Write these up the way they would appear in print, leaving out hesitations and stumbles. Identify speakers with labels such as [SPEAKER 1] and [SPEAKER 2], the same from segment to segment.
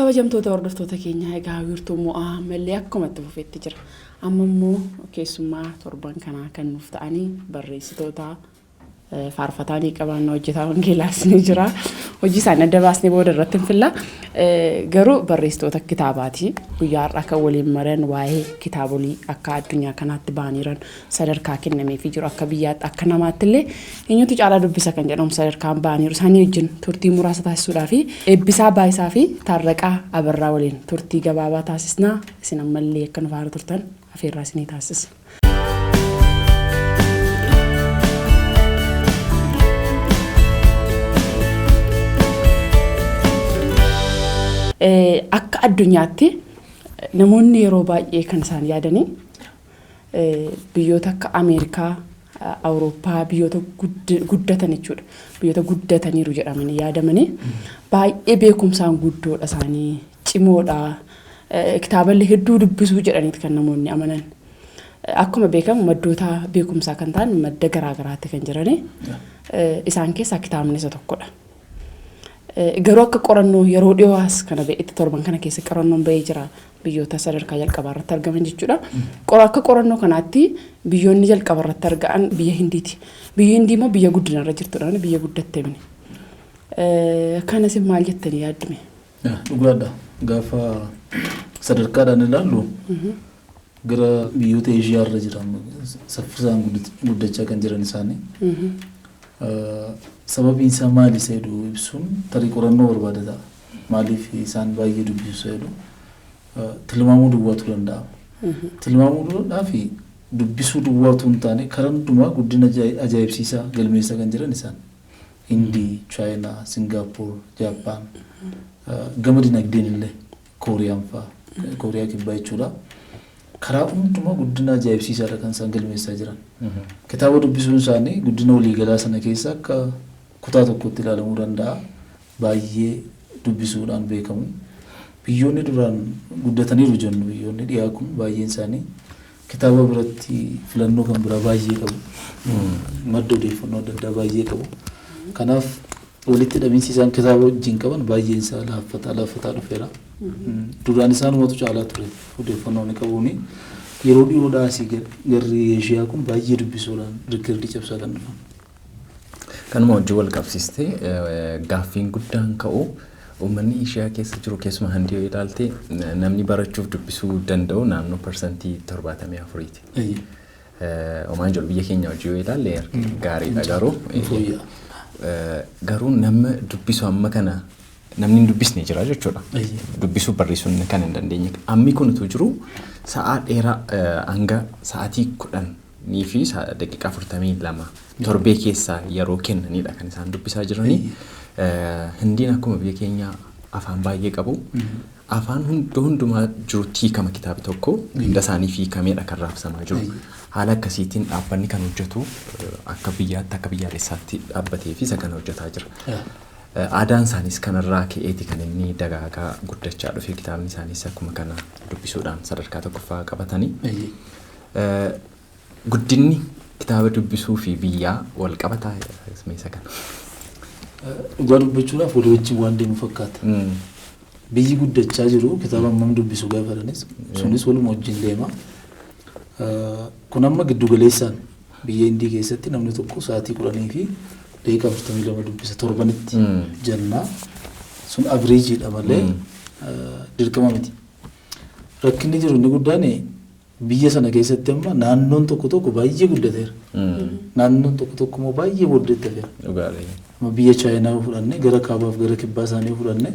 [SPEAKER 1] Kabajamtoota hordoftoota keenyaa, egaa wiirtuu mo'aa ammallee akkuma itti fufeetti jira. Amma immoo keessummaa torban kanaa kan nuuf ta'anii barreessitoota, faarfataa ni qabaanna, hojjetaa wangeelaas ni jira. Hojii isaanii adda baasnee booda irratti hin filla. Garuu barreessitoota kitaabaati. Guyyaa har'aa kan waliin maran waa'ee kitaabolii akka addunyaa kanaatti ba'aniiran, sadarkaa kennameefii jiru, akka biyyaatti akka namaatti illee eenyutu caalaa dubbisa kan jedhamu sadarkaan ba'aniiru. Isaanii wajjin turtii muraasa taasisuudhaa fi Eebbisaa Baayisaa fi Taarraqaa Abarraa waliin turtii gabaabaa taasisna. Isin ammallee akka nu faana turtan afeerraa isinii taasisna. Akka addunyaatti namoonni yeroo baay'ee kan isaan yaadanii biyyoota akka Ameerikaa, Awurooppaa, biyyoota guddatan jechuudha. Biyyoota guddataniiru jedhamanii yaadamanii baay'ee beekumsaan guddoodha isaanii, cimoodha. Kitaaballee hedduu dubbisuu jedhaniiti kan namoonni amanan. Akkuma beekamu maddoota beekumsaa kan ta'an madda garaa garaatti kan jirani. Isaan keessaa kitaabni isa tokkodha. Garuu akka qorannoo yeroo dhiyoo as kana ba'etti, torban kana keessa qorannoon ba'ee jira, biyyoota sadarkaa jalqabaa irratti argaman jechuudha. Akka qorannoo kanaatti biyyoonni jalqaba irratti argaman biyya Hindiiti. Biyyi Hindii immoo biyya guddina irra jirtudha, biyya guddatte mini. Kanas maal jettanii yaaddume?
[SPEAKER 2] Dhugaadha. Gaafa sadarkaadhaan ilaallu gara biyyoota Eeshiyaa irra jira saffisaan guddachaa kan jiran isaanii. Sababiin isaa maali isa jedhu ibsuun tarii qorannoo barbaada ta'a. Maaliif isaan baay'ee dubbisu isa jedhu tilmaamuu duwwaatu danda'ama. Tilmaamuudhaa fi dubbisuu duwwaatu hin taane, karaa hundumaa guddina ajaa'ibsiisaa galmeessaa kan jiran isaan. Hindii, Chaayinaa, Singaappoor, Jaappaan, gama dinagdeen illee Kooriyaan fa'a, Kooriyaa Kibbaa jechuudha. Karaa hundumaa guddina ajaa'ibsiisaadha kan isaan galmeessaa jiran. Kitaaba dubbisuun isaanii guddina waliigalaa sana keessa akka kutaa tokkotti ilaalamuu danda'a. Baay'ee dubbisuudhaan beekamu. Biyyoonni duraan guddataniiru jennu, biyyoonni dhiyaa kun baay'een isaanii kitaaba biratti filannoo kan biraa baay'ee qabu. Madda odeeffannoo adda addaa baay'ee qabu. Kanaaf walitti hidhamiinsi isaan kitaaba wajjin qaban baay'een isaa laaffataa laaffataa dhufeera. Duraan isaanumatu caalaa ture odeeffannoo ni qabuuni. Yeroo dhiyoodhaa asii garri Eeshiyaa kun baay'ee dubbisuudhaan riikardii cabsaa kan dhufan.
[SPEAKER 3] Kanuma wajjin wal qabsiistee gaaffiin guddaan ka'u, uummanni Eeshiyaa keessa jiru, keessumaa Hindii yoo ilaalte, namni barachuuf dubbisuu danda'u naannoo 74%ti. Omaan jedhu biyya keenya hojii yoo ilaalle gaariidha garuu. Garuu nama dubbisu amma kana namni hin dubbisne jira jechuudha. Dubbisuu barreessuun kan hin dandeenye. Ammi kun utuu jiru sa'aa dheeraa hanga sa'aatii 10:42 torbee keessaa yeroo kennanidha kan isaan dubbisaa jiranii. Hindiin akkuma biyya keenyaa afaan baay'ee qabu. Afaan hunda hundumaa jirutti hiikama kitaabi tokko hunda isaaniif hiikameedha kan raabsamaa jiru. Haala akkasiitiin dhaabbanni kan hojjetu akka biyyaatti, akka biyyaalessaatti dhaabbatee fi isa kana hojjetaa jira. Aadaan isaaniis kanarraa ka'eeti kan inni dagaagaa guddachaa dhufe, kitaabni isaaniis akkuma kana dubbisuudhaan sadarkaa tokkoffaa qabatanii. Guddinni kitaaba dubbisuu fi biyyaa wal qabataa meesa kana?
[SPEAKER 2] Dhugaa dubbachuudhaaf walii wajjin waan deemu fakkaata. Biyyi guddachaa jiru kitaaba hammam dubbisu gaafa jedhanis, sunis waluma wajjin deema. Kun amma giddu galeessaan biyya Hindii keessatti namni tokko sa'aatii 10:42 dubbisa torbanitti jenna. Sun average-iidha malee dirqama miti. Rakkinni jiru inni guddaan biyya sana keessatti amma naannoon tokko tokko baay'ee guddateera. Naannoon tokko tokko immoo baay'ee booddeetti hafeera. Amma biyya Chaayinaa yoo fudhanne, gara kaabaaf gara kibbaa isaanii yoo fudhanne,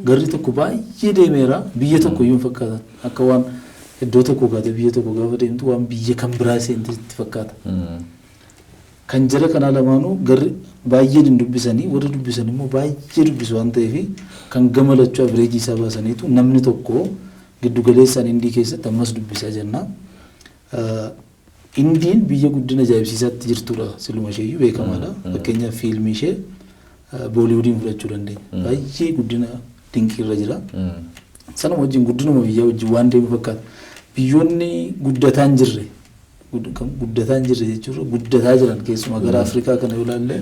[SPEAKER 2] garri tokko baay'ee deemeera, biyya tokko iyyuu hin fakkaatan. Akka waan iddoo tokko kaatee biyya tokko gaafa deemtu waan biyya kan biraa seente sitti fakkaata. Kan jara kanaa lamaanuu garri baay'een hin dubbisanii, warri dubbisan immoo baay'ee dubbisu waan ta'eef, kan gama lachuu average isaa baasaniitu namni tokko giddu galeessaan Hindii keessatti ammas dubbisaa jenna. Hindiin biyya guddina ajaa'ibsiisaatti jirtudha, siluma isheeyyuu beekamaadha. Fakkeenyaaf fiilmii ishee Booliwudiin fudhachuu dandeenya. Baay'ee guddina dinqiirra jira. Sanuma wajjin guddinuma biyyaa wajjin waan deemu fakkaata. Biyyoonni guddataa hin jirre, guddataa hin jirre jechuudha, guddataa jiran, keessumaa gara Afrikaa kana yoo ilaalle,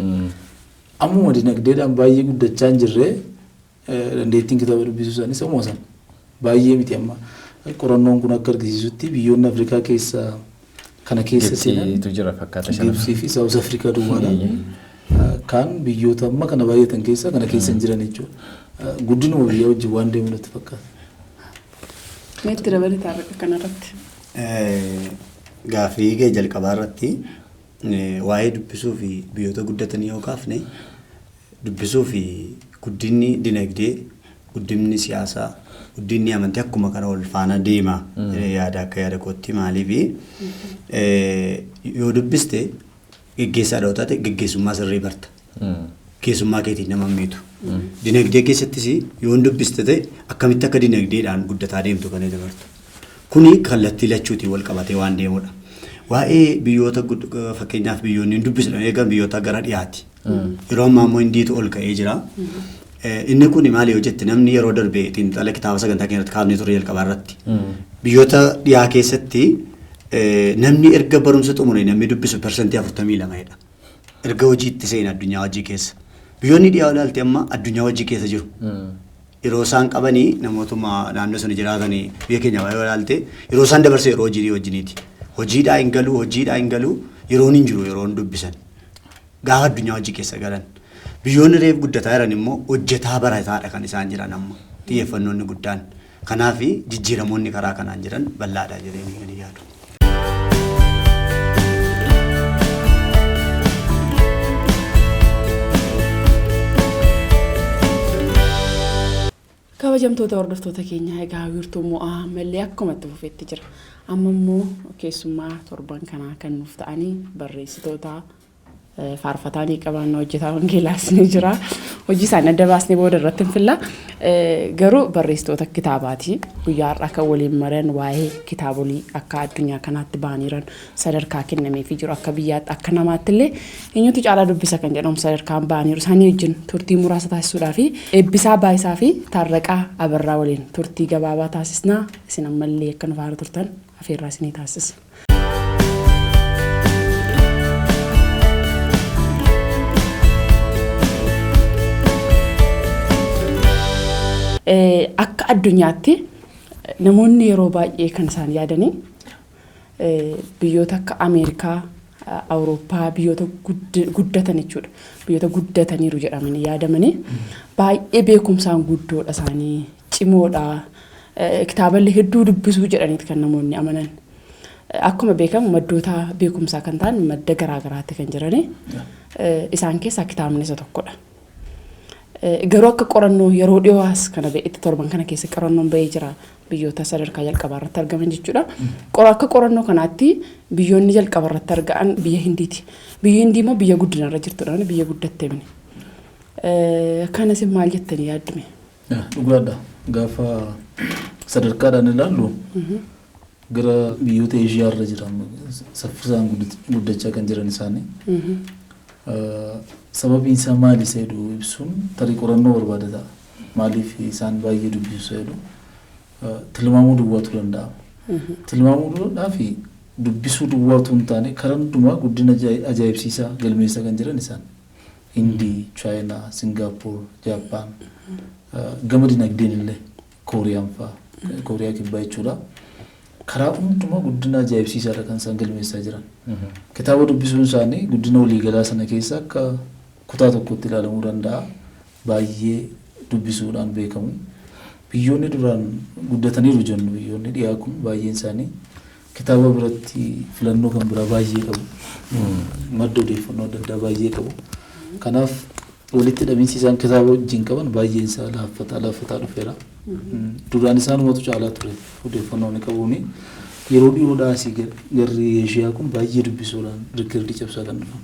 [SPEAKER 2] ammuma dinagdeedhaan baay'ee guddachaa hin jirre. Dandeettiin kitaaba dubbisuu isaanii sammuu sana baay'ee miti. Amma qorannoon kun akka argisiisutti biyyoonni Afrikaa keessa kana keessa seenan
[SPEAKER 3] Gibsiitu jira fakkaata shan.
[SPEAKER 2] Gibsii fi South Africa duwwaadha. Kaan biyyoota amma kana baay'atan keessa kana keessa hin jiran jechuudha. Guddinuma biyyaa wajjin waan deemu natti fakkaata.
[SPEAKER 1] Meetti dabalee taarriqa kanarratti.
[SPEAKER 4] Gaaffii kee jalqabaa irratti waa'ee dubbisuu fi biyyoota guddatanii yoo kaafne, dubbisuu fi guddinni dinagdee, guddinni siyaasaa, guddinni amantii akkuma kana wal faana deema yaada akka yaada kootti. Maaliif, yoo dubbiste geggeessaadha yoo taate, geggeessummaa sirrii barta. Keessummaa keetiin nama miitu. Dinagdee keessattis yoo dubbiste ta'e, akkamitti akka dinagdeedhaan guddataa deemtu kan dabartu. Kuni kallattii lachuutiin wal qabatee waan deemudha. Waa'ee biyyoota, fakkeenyaaf biyyoonni hin dubbisne eegan biyyoota gara dhiyaati. Yeroo ammaa immoo Hindiitu ol ka'ee jira. Inni kun maali yoo jette, namni yeroo darbe xiinxala kitaaba sagantaa keenyatti kaafnee ture jalqabaa irratti. Biyyoota dhiyaa keessatti namni erga barumsa xumure namni dubbisu 42%dha. Erga hojiitti seena addunyaa hojii keessa. Biyyoonni dhiyaa ilaalte amma addunyaa hojii keessa jiru. Yeroo isaan qabanii namootuma naannoo sana jiraatanii biyya keenya yoo ilaalte, yeroo isaan dabarse yeroo hojii wajjiniiti. Hojiidhaa hin galuu, hojiidhaa hin galuu, yeroon hin jiru yeroon dubbisan. Gaafa addunyaa hojii keessa galan. Biyyoonni reef guddataa jiran immoo hojjetaa barataadha kan isaan jiran amma xiyyeeffannoonni guddaan. Kanaaf jijjiiramoonni karaa kanaan jiran bal'aadha jedhanii kan yaadu.
[SPEAKER 1] Kabajamtoota hordoftoota keenyaa, egaa wiirtuu mo'aa ammallee akkuma itti fufeetti jira. Amma immoo keessummaa torban kanaa kan nuuf ta'anii barreessitoota, faarfataa ni qabaanna, hojjetaa wangeelaas ni jira. Hojii isaanii adda baasnee booda irratti hin filla. Garuu barreessitoota kitaabaati. Guyyaa har'aa kan waliin maran waa'ee kitaabolii akka addunyaa kanaatti ba'aniiran, sadarkaa kennameefii jiru, akka biyyaatti akka namaatti illee eenyutu caalaa dubbisa kan jedhamu sadarkaan ba'aniiru. Isaanii wajjin turtii muraasa taasisuudhaa fi Eebbisaa Baayisaa fi Taarraqaa Abarraa waliin turtii gabaabaa taasisnaa. Isin ammallee akka nu faana turtan afeerraa isinii taasisa. Akka addunyaatti namoonni yeroo baay'ee kan isaan yaadanii biyyoota akka Ameerikaa, Awurooppaa, biyyoota guddatan jechuudha. Biyyoota guddataniiru jedhamanii yaadamanii baay'ee beekumsaan guddoodha isaanii, cimoodha. Kitaaballee hedduu dubbisuu jedhaniiti kan namoonni amanan. Akkuma beekamu maddoota beekumsaa kan ta'an madda garaa garaatti kan jirani. Isaan keessaa kitaabni isa tokkodha. Garuu akka qorannoo yeroo dhiyoo as kana ba'etti, torban kana keessa qorannoon ba'ee jira, biyyoota sadarkaa jalqabaa irratti argaman jechuudha. Akka qorannoo kanaatti biyyoonni jalqaba irratti argaman biyya Hindiiti. Biyyi Hindii immoo biyya guddina irra jirtudha, biyya guddatte mini. Kanas maal jettanii yaaddume?
[SPEAKER 2] Dhugaadha. Gaafa sadarkaadhaan ilaallu gara biyyoota Eeshiyaa irra jira saffisaan guddachaa kan jiran isaanii. Sababiin isaa maali isa jedhu ibsuun tarii qorannoo barbaada ta'a. Maaliif isaan baay'ee dubbisu isa jedhu tilmaamuu duwwaatu danda'ama. Tilmaamuudhaa fi dubbisuu duwwaatu hin taane, karaa hundumaa guddina ajaa'ibsiisaa galmeessaa kan jiran isaan. Hindii, Chaayinaa, Singaappoor, Jaappaan, gama dinagdeen illee Kooriyaan fa'a, Kooriyaa Kibbaa jechuudha. Karaa hundumaa guddina ajaa'ibsiisaadha kan isaan galmeessaa jiran. Kitaaba dubbisuun isaanii guddina waliigalaa sana keessa akka kutaa tokkotti ilaalamuu danda'a. Baay'ee dubbisuudhaan beekamu. Biyyoonni duraan guddataniiru jennu, biyyoonni dhiyaa kun baay'een isaanii kitaaba biratti filannoo kan biraa baay'ee qabu. Madda odeeffannoo adda addaa baay'ee qabu. Kanaaf walitti hidhamiinsi isaan kitaaba wajjin qaban baay'een isaa laaffataa laaffataa dhufeera. Duraan isaanumatu caalaa ture odeeffannoo ni qabuuni. Yeroo dhiyoodhaa asii garri Eeshiyaa kun baay'ee dubbisuudhaan riikardii cabsaa kan dhufan.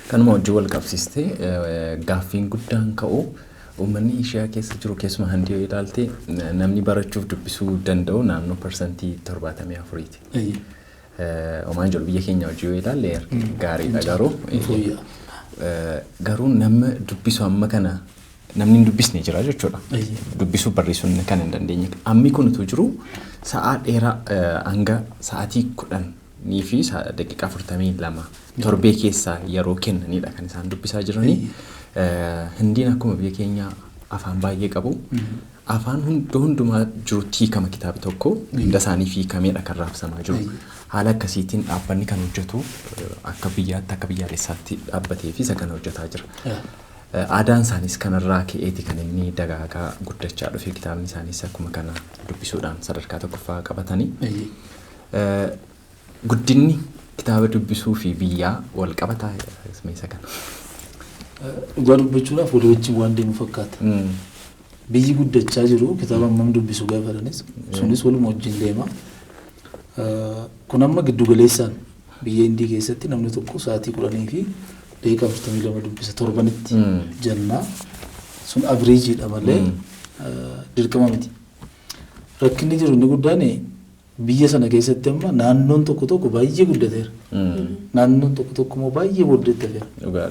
[SPEAKER 3] Kanuma wajjin wal qabsiistee gaaffiin guddaan ka'u, uummanni Eeshiyaa keessa jiru, keessumaa Hindii yoo ilaalte, namni barachuuf dubbisuu danda'u naannoo 74%ti. Omaan jedhu biyya keenya hojii yoo ilaalle gaariidha garuu. Garuu nama dubbisu amma kana namni hin dubbisne jira jechuudha. Dubbisuu barreessuun kan hin dandeenye. Ammi kun utuu jiru sa'aa dheeraa hanga sa'aatii 10:42 torbee keessaa yeroo kennanidha kan isaan dubbisaa jiranii. Hindiin akkuma biyya keenyaa afaan baay'ee qabu. Afaan hundumaa jirutti hiikama kitaabi tokko hunda isaaniif hiikameedha kan raabsamaa jiru. Haala akkasiitiin dhaabbanni kan hojjetu akka biyyaatti akka biyyaalessaatti dhaabbatee fi isa kana hojjetaa jira. Aadaan isaaniis kanarraa ka'eeti kan inni dagaagaa guddachaa dhufe kitaabni isaaniis akkuma kana dubbisuudhaan sadarkaa tokkoffaa qabatanii. Guddinni kitaaba dubbisuu fi biyyaa wal qabataa isa kana.
[SPEAKER 2] Dhugaa dubbachuudhaaf walii wajjin waan deemu fakkaata. Biyyi guddachaa jiru kitaaba hammam dubbisu gaafa jedhanis sunis waluma wajjin deema. Kun amma giddu galeessaan biyya Hindii keessatti namni tokko sa'aatii 10:42 dubbisa torbanitti jenna. Sun average-iidha malee dirqama miti. Rakkinni jiru inni guddaan biyya sana keessatti amma naannoon tokko tokko baay'ee guddateera. Naannoon tokko tokko immoo baay'ee booddeetti hafeera.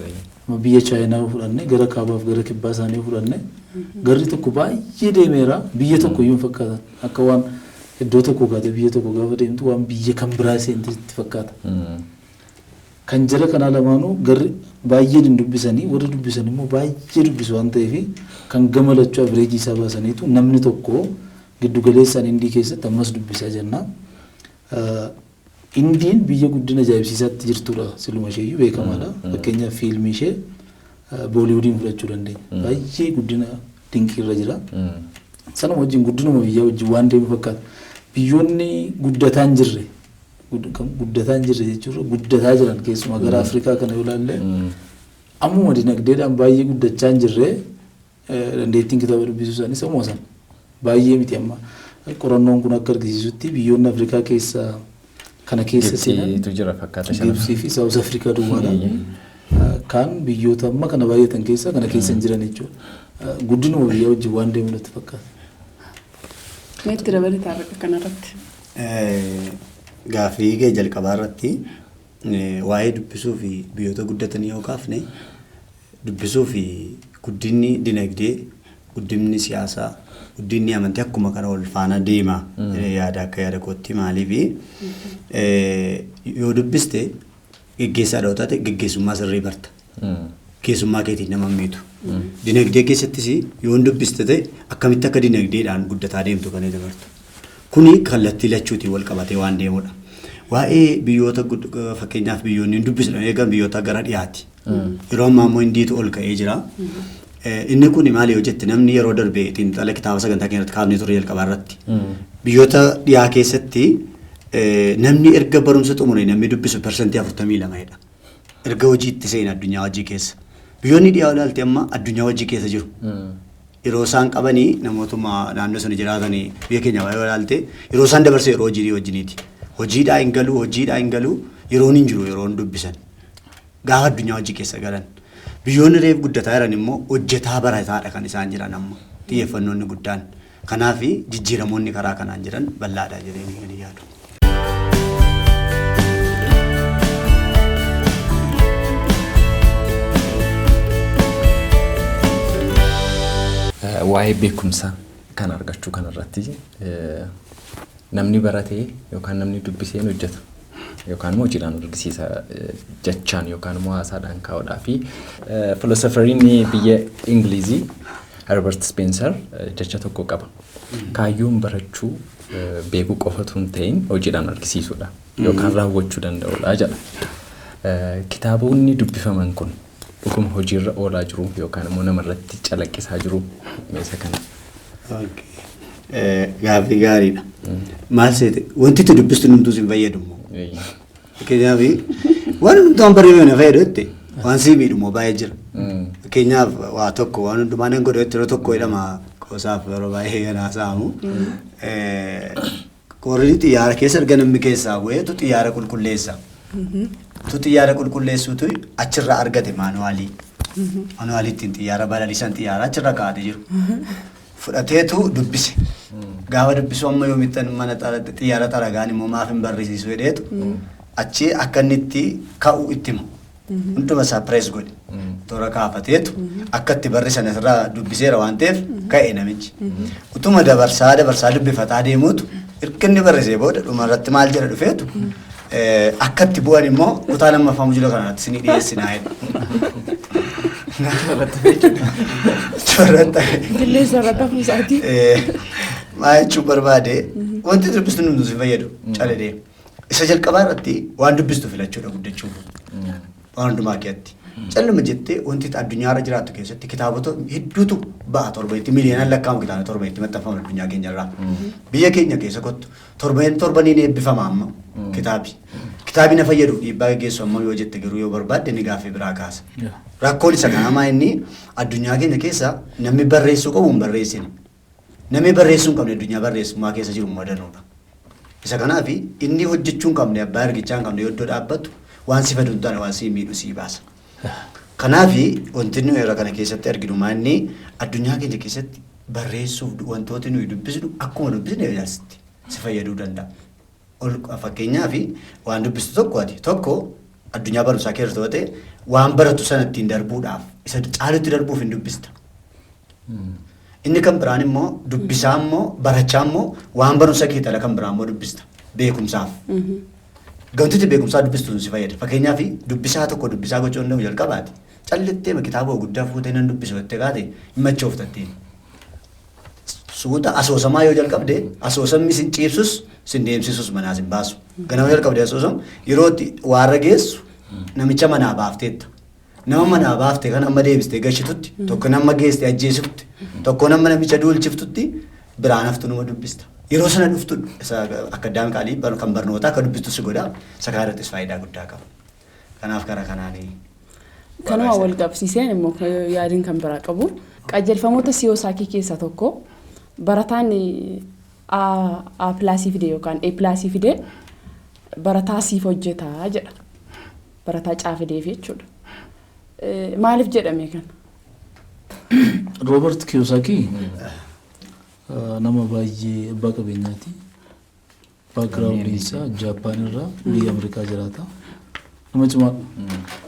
[SPEAKER 2] Biyya Chaayinaa yoo fudhanne gara kaabaaf gara kibbaa isaanii yoo fudhanne garri tokko baay'ee deemeera biyya tokko iyyuu hin fakkaatan. Akka waan iddoo tokko kaatee biyya tokko gaafa deemtu waan biyya kan biraa seentetti fakkaata. Kan jara kanaa lamaanuu garri baay'een hin dubbisanii warri dubbisan immoo baay'ee dubbisu waan ta'eef kan gama lachuu average isaa baasaniitu namni tokko giddu galeessaan Hindii keessatti ammas dubbisaa jenna. Hindiin biyya guddina ajaa'ibsiisaatti jirtudha siluma isheeyyuu beekamaadha. Fakkeenyaaf fiilmii ishee Bollywoodiin fudhachuu dandeenya. Baay'ee guddina dinqiirra jira. Sanuma wajjin guddinuma biyyaa wajjin waan deemu fakkaata. Biyyoonni guddataa hin jirre guddataa hin jirre jechuudha guddataa jiran keessumaa gara Afrikaa kana yoo ilaalle ammuma dinagdeedhaan baay'ee guddachaa hin jirre dandeettiin kitaaba dubbisuu isaaniis ammuma sana baay'ee miti amma qorannoon kun akka argisiisutti biyyoonni Afrikaa keessa kana keessa seenan
[SPEAKER 3] Gibxiitu jira fakkaata.
[SPEAKER 2] Gibxii fi South Africa duwwaadha. Kaan biyyoota amma kana baay'atan keessa kana keessa hin jiran jechuudha. Guddinuma biyyaa wajjin waan deemu natti fakkaata.
[SPEAKER 1] Meetti dabalee taarriqa kanarratti.
[SPEAKER 4] Gaaffii kee jalqabaa irratti waa'ee dubbisuu fi biyyoota guddatanii yoo kaafne dubbisuu fi guddinni dinagdee, guddinni siyaasaa, guddinni amantii akkuma kana wal faana deema yaada akka yaada kootti maaliif yoo dubbiste geggeessaadha yoo taate geggeessummaa sirrii barta. Keessummaa keetiin nama miitu. Dinagdee keessattis yoo dubbiste ta'e akkamitti akka dinagdeedhaan guddataa deemtu kan inni bartu. Kuni kallattii lachuutiin wal qabatee waan deemudha. Waa'ee biyyoota fakkeenyaaf biyyoonni hin dubbisne eegan biyyoota gara dhiyaati. Yeroo ammaa immoo Hindiitu ol ka'ee jira. Inni kun maali yoo jette namni yeroo darbe xiinxala kitaaba sagantaa keenyatti kaafnee ture jalqabaa irratti. Biyyoota dhiyaa keessatti namni erga barumsa xumure namni dubbisu 42% dha. Erga hojiitti seena addunyaa hojii keessa. Biyyoonni dhiyaa ilaalte amma addunyaa hojii keessa jiru. Yeroo isaan qabanii namootuma naannoo sana jiraatanii biyya keenya baay'ee ilaalte yeroo isaan dabarse yeroo hojii wajjiniiti. Hojiidhaa hin galu, hojiidhaa hin galu, yeroon hin jiru yeroon dubbisan. Gaafa addunyaa hojii keessa galan. Biyyoonni reef guddataa jiran immoo hojjetaa barataadha kan isaan jiran amma xiyyeeffannoonni guddaan. Kanaaf jijjiiramoonni karaa kanaan jiran bal'aadha jedhanii kan yaadu.
[SPEAKER 3] Waa'ee beekumsa kan argachuu kanarratti namni baratee yookaan namni dubbisee hojjeta yookaan immoo hojiidhaan argisiisa jechaan yookaan immoo haasaadhaan kaa'uudhaa fi filosofariin biyya Ingilizii Herbert Spencer jecha tokko qaba. Kaayyoon barachuu beekuu qofatu hin ta'in hojiidhaan argisiisuudha yookaan raawwachuu danda'uudha jedha. Kitaabonni dubbifaman kun dhuguma hojiirra oolaa jiru yookaan immoo namarratti calaqqisaa jiru meeshaa kana.
[SPEAKER 4] Gaaffii gaariidha. Maal seete wanti itti dubbistu hundumtuu si hin fayyadu immoo. Fakkeenyaaf waan hundumtuu waan barreeffame na fayyadu jette waan si miidhu immoo baay'ee jira. Fakkeenyaaf waa tokko waan hundumaa nan godha jette yeroo tokko jedhama qoosaaf yeroo baay'ee kan haasa'amu. Qorri xiyyaara keessa erga namni keessaa bu'eetu xiyyaara qulqulleessa. Tu xiyyaara qulqulleessuutu achirraa argate maanuwaalii. Maanuwaalii ittiin xiyyaara balaliisan xiyyaara achirra kaa'atee jiru. Fudhateetu dubbise. Gaafa dubbisu amma yoomittan mana xiyyaara xaragaan immoo maaf hin barrisiisu jedheetu achi akka inni itti ka'u itti hima. Hunduma isaa pirees godhe. Toora kaafateetu akka itti barrisan asirraa dubbiseera waan ta'eef ka'e namichi. Utuma dabarsaa dabarsaa dubbifataa deemuutu erga inni barrisee booda dhumarratti maal jedha dhufeetu akka itti bu'an immoo kutaa lammaffaa mujula kanarratti isinii dhiyeessinaa jedhe. Achuma
[SPEAKER 1] Qilleensa irratti hafuu isaatii.
[SPEAKER 4] Maa jechuun barbaade, wanti dubbistu hundumtuu si fayyadu caladee. Isa jalqabaa irratti waan dubbistu filachuudha guddachuuf. Waan hundumaa keessatti. Calluma jettee wanti addunyaarra jiraattu keessatti kitaabota hedduutu ba'a. Torbanitti miliyoonaan lakkaa'amu kitaabota torbanitti maxxanfamu addunyaa keenyarraa. Biyya keenya keessa kottu, torbaniin torbaniin eebbifama amma kitaabi. Kitaabi na fayyadu dhiibbaa gaggeessu amma yoo jette garuu yoo barbaadde inni gaaffii biraa kaasa. Rakkoon isa kanaa inni addunyaa keenya keessa namni barreessuu qabu hin barreessine. Namni barreessuu hin qabne addunyaa barreessummaa keessa jiru madanuudha. Isa kanaaf inni hojjechuu hin qabne, abbaa ergichaa hin qabne yoo iddoo dhaabbatu waan si fadu hin taane waan si miidhu si baasa. Kanaaf wanti nuyi yeroo kana keessatti arginu maanni addunyaa keenya keessatti barreessuuf wantooti nuyi dubbisnu akkuma dubbisne asitti si fayyaduu danda'a. Ol fakkeenyaaf waan dubbistu tokko ati tokko addunyaa barumsaa keessa ta'e waan baratu sana ittiin darbuudhaaf isa caalutti darbuuf hin dubbista. Inni kan biraan immoo dubbisaa immoo barachaa immoo waan barumsa kee tala kan biraa immoo dubbista beekumsaaf. Gamtitti beekumsaa dubbistu si fayyada. Fakkeenyaaf dubbisaa tokko dubbisaa gochuu danda'u jalqabaati. Callittee kitaaba guddaa fuutee nan dubbisu jettee kaate hin machooftattiin. Suuta asoosamaa yoo jalqabde asoosamni sin ciibsus sin deemsisus manaa sin baasu. Ganama jalqabde asoosam yeroo itti waarra geessu namicha manaa baafteetta. Nama manaa baafte kan amma deebistee gashitutti, tokko nama geeste ajjeesiftutti, tokko nama namicha duulchiftutti biraan haftu numa dubbista. Yeroo sana dhuftu isa academically kan barnootaa akka dubbistu si godha. Isa kana irrattis faayidaa guddaa qaba. Kanaaf karaa kanaanii.
[SPEAKER 1] Kanuma wal qabsiiseen immoo yaadiin kan biraa qabu qajeelfamoota Kiyosaki keessaa tokko barataan A plus fide yookaan A plus fide barataa siif hojjetaa jedha. Barataa C fideef jechuudha. Maaliif jedhame kana?
[SPEAKER 2] Robert Kiyosaki nama baay'ee abbaa qabeenyaati. Background isaa Jaappaan irraa biyya Ameerikaa jiraata. Nama cimaadha.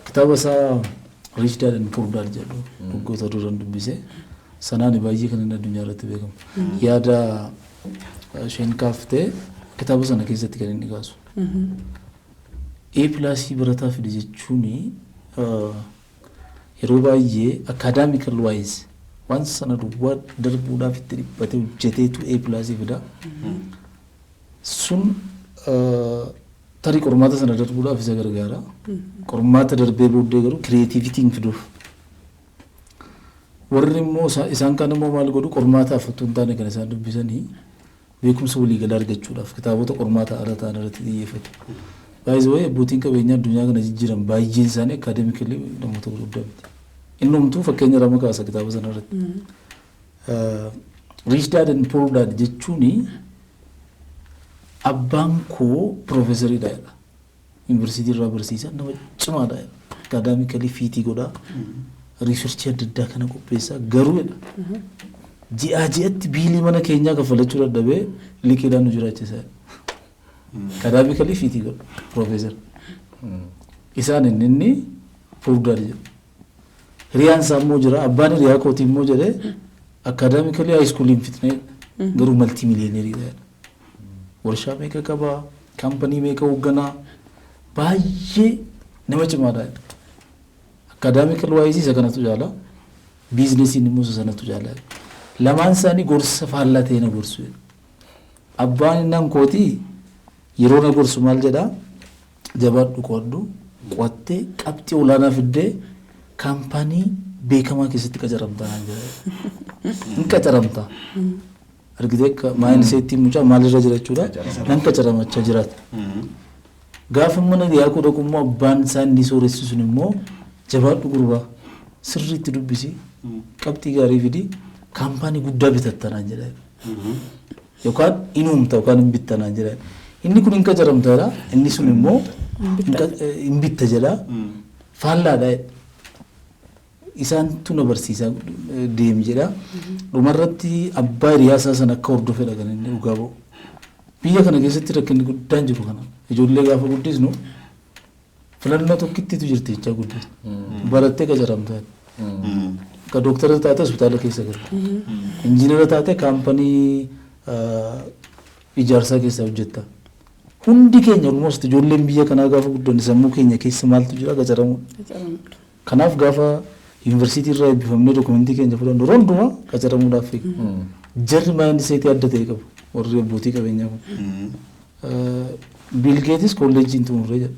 [SPEAKER 2] Kitaaba isaa Rich Dad and Poor Dad jedhu waggoota duran dubbise. Sanaan baay'ee kan inni addunyaa irratti beekamu. Yaada isheen kaaftee kitaaba sana keessatti kan inni kaasu. A plus barataa fide jechuun yeroo baay'ee academical wise waan sana duwwaa darbuudhaaf itti dhiphatee hojjeteetu A plus fida. Sun tarii qormaata sana darbuudhaaf isa gargaara. Qormaata darbee booddee garuu creativity hin fiduuf. Warri immoo isaan kaan immoo maal godhu? Qormaataaf otoo hin taane kan isaan dubbisanii beekumsa waliigalaa argachuudhaaf kitaabota qormaata ala ta'an irratti xiyyeeffatu. Baay'ee wayii abbootiin qabeenyaa addunyaa kana jijjiiran baay'een isaanii academically namoota gurguddaa miti. Innumtuu fakkeenya lama kaasa kitaaba sana irratti. Rich Dad and Poor Dad jechuun abbaan koo piroofeesariidha jedha. Yuunivarsiitii irraa barsiisaa nama cimaadha jedha. Academically fit godhaa. Research adda addaa kana qopheessaa garuu jedha. Ji'aa ji'atti bill mana keenyaa kaffalachuu dadhabee liqiidhaan nu jiraachisa jedha. Academically fit godha piroofeesar. Isaan inni Poor Dad jedhu. Hiriyaan isaa immoo jira, abbaan hiriyaa kootii immoo jedhee academically high school hin fixne garuu multi millionaire dha. Warshaa meeqa qabaa, company meeqa hoogganaa, baay'ee nama cimaadha. Academical wise isa kanatu jaala, business iin immoo isa sanatu jaala. Lamaan isaanii gorsa faallaa ta'e na gorsu. Abbaan innan kootii yeroo na gorsu maal jedhaa? Jabaadhu, qo'adhu, qo'attee qabxii olaanaa fiddee company beekamaa keessatti qacaramtaa naan jedha. Hin qacaramtaa. Argitee akka mindset iin mucaa maalirra jira jechuudha. Nan qacaramachaa jiraata. Gaafa mana dhiyaa dhaqu immoo abbaan isaa inni sooressi sun immoo jabaadhu gurbaa, sirriitti dubbisi, qabxii gaarii fidi, company guddaa bitatta naan jedha. Yookaan in uumta yookaan hin bitta naan jedha. Inni kun hin qacaramtaadha. Inni sun immoo hin bitta jedha. Faallaadha. Isaantu na barsiisaa deemi jedha. Dhumarratti abbaa hiriyaa isaa sana akka hordofedha kan inni dhugaa ba'u. Biyya kana keessatti rakkinni guddaan jiru kana. Ijoollee gaafa guddisnu filannoo tokkittitu jirti jechaa guddisnu. Barattee qacaramtaa. Akka dooktara taate hospitaala keessa galta. Injiinara taate company ijaarsaa keessa hojjetta. Hundi keenya almost ijoolleen biyya kanaa gaafa guddanne sammuu keenya keessa maaltu jira? Qacaramuudha. Kanaaf gaafa Yuunivarsiitii irraa eebbifamnee dokumentii keenya fudhannu yeroo hundumaa qacaramuudhaaf fiigu. Jarri mindsetii adda ta'e qabu warri abbootii qabeenyaa kun. Bill Gates kolleejjii hin xumurree jedha.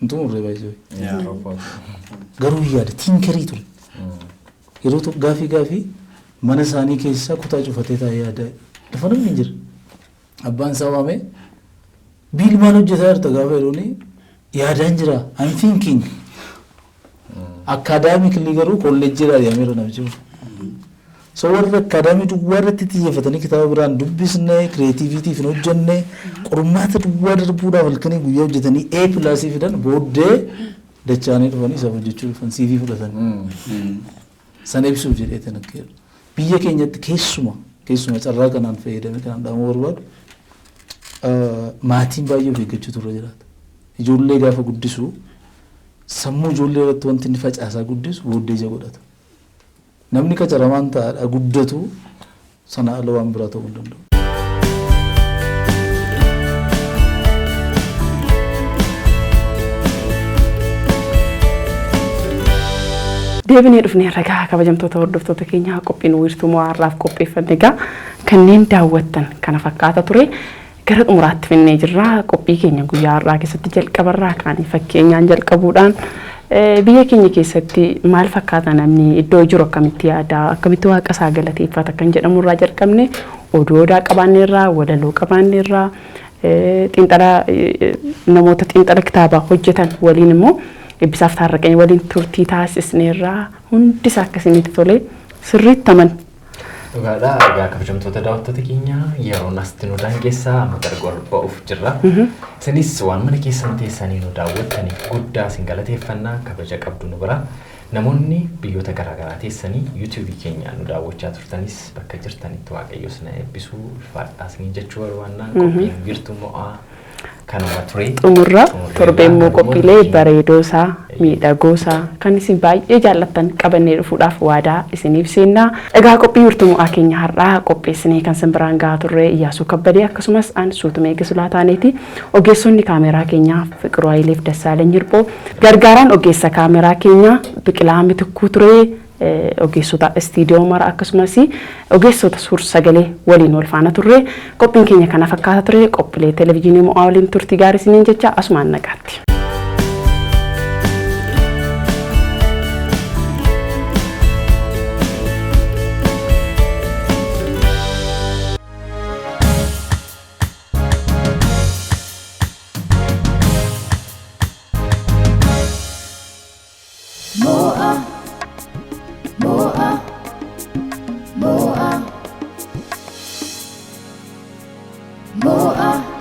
[SPEAKER 2] Hin xumurree baay'ee. Garuu yaada tinkerii ture. Yeroo tokko gaafii mana isaanii keessaa kutaa cufatee taa'ee yaada. Lafa namni hin jirre. Abbaan isaa waamee, "Bill, maal hojjetaa jirta?" gaafa jedhuuni, "Yaadaan jira, I'm thinking." Academically garuu kolleejjiidhaa deemeera namichi kun. So warri academy duwwaa irratti xiyyeeffatanii kitaaba biraan dubbisne, creativityiif hin hojjenne, qormaata duwwaa darbuudhaaf halkanii guyyaa hojjetanii A plusii fidan, booddee dachaanii dhufanii isaaf hojjechuu dhufan, CV fudhatanii. Sana ibsuuf jedhee tan akka jedhu. Biyya keenyatti keessuma carraa kanaan fayyadamee kanaan dhaamuu barbaadu, maatiin baay'ee of eeggachuutu irra jiraata. Ijoollee gaafa guddisu sammuu ijoollee irratti wanti inni facaasaa guddisu booddee ija godhata. Namni qacaramaan ta'aadha guddatu sana ala waan biraa ta'uu hin danda'u.
[SPEAKER 1] Deebinee dhufnee ragaa, kabajamtoota hordoftoota keenyaa, qophiin Wiirtuu Mo'aa har'aaf qopheeffanne egaa kanneen daawwattan kana fakkaata ture. Gara xumuraatti finnee jirra. Qophii keenya guyyaa har'aa keessatti jalqabarraa kaanii fakkeenyaan jalqabuudhaan biyya keenya keessatti maal fakkaata, namni iddoo jiru akkamitti yaada, akkamitti waaqa isaa galateeffata kan jedhamurraa jalqabne, oduu odaa qabaanneerraa, walaloo qabaanneerraa, xiinxala namoota xiinxala kitaabaa hojjetan waliin immoo Eebbisaaf Taarraqanii waliin turtii taasisneerraa, hundisaa akkasinitti tole sirriitti aman.
[SPEAKER 3] Dhugaadha. Egaa kabajamtoota daawwattoota keenya, yeroon asitti nu daangessaa, amma gargar ba'uuf jirra. Isinis waan mana keessan teessanii nu daawwattaniif guddaa isin galateeffannaa, kabaja qabdu nu bira. Namoonni biyyoota garaagaraa teessanii YouTubeii keenyaan nu daawwachaa turtanis bakka jirtanitti Waaqayyo isin eebbisuu, ulfaadhaa isiniin jechuu barbaannaa. Qophiin Wiirtuu Mo'aa kanuma ture.
[SPEAKER 1] Xumurra torbee immoo qophiilee bareedoo isaa, miidhagoo isaa, kan isin baay'ee jaallattan qabannee dhufuudhaaf waadaa isiniif seennaa. Egaa qophii Wiirtuu Mo'aa keenya har'aa qopheessinee kan isin biraan gahaa turre Iyyaasuu Kabbadee akkasumas an Suutumee Gisulaa taaneeti. Ogeessonni kaameraa keenyaa Fiqiruu Hayileef Dassaalany Hirphoo, gargaaraan ogeessa kaameraa keenyaa Biqilaa Mitikkuu ture. Ogeessota istiidiyoo mara akkasumas ogeessota suur sagalee waliin wal faana turre, qophiin keenya kana fakkaata ture. Qophiilee televezyiinii Mo'aa waliin turtii gaarii isiniin jecha asumaan nagaatti.
[SPEAKER 5] Mo'a, mo'a, mo'a, mo'a.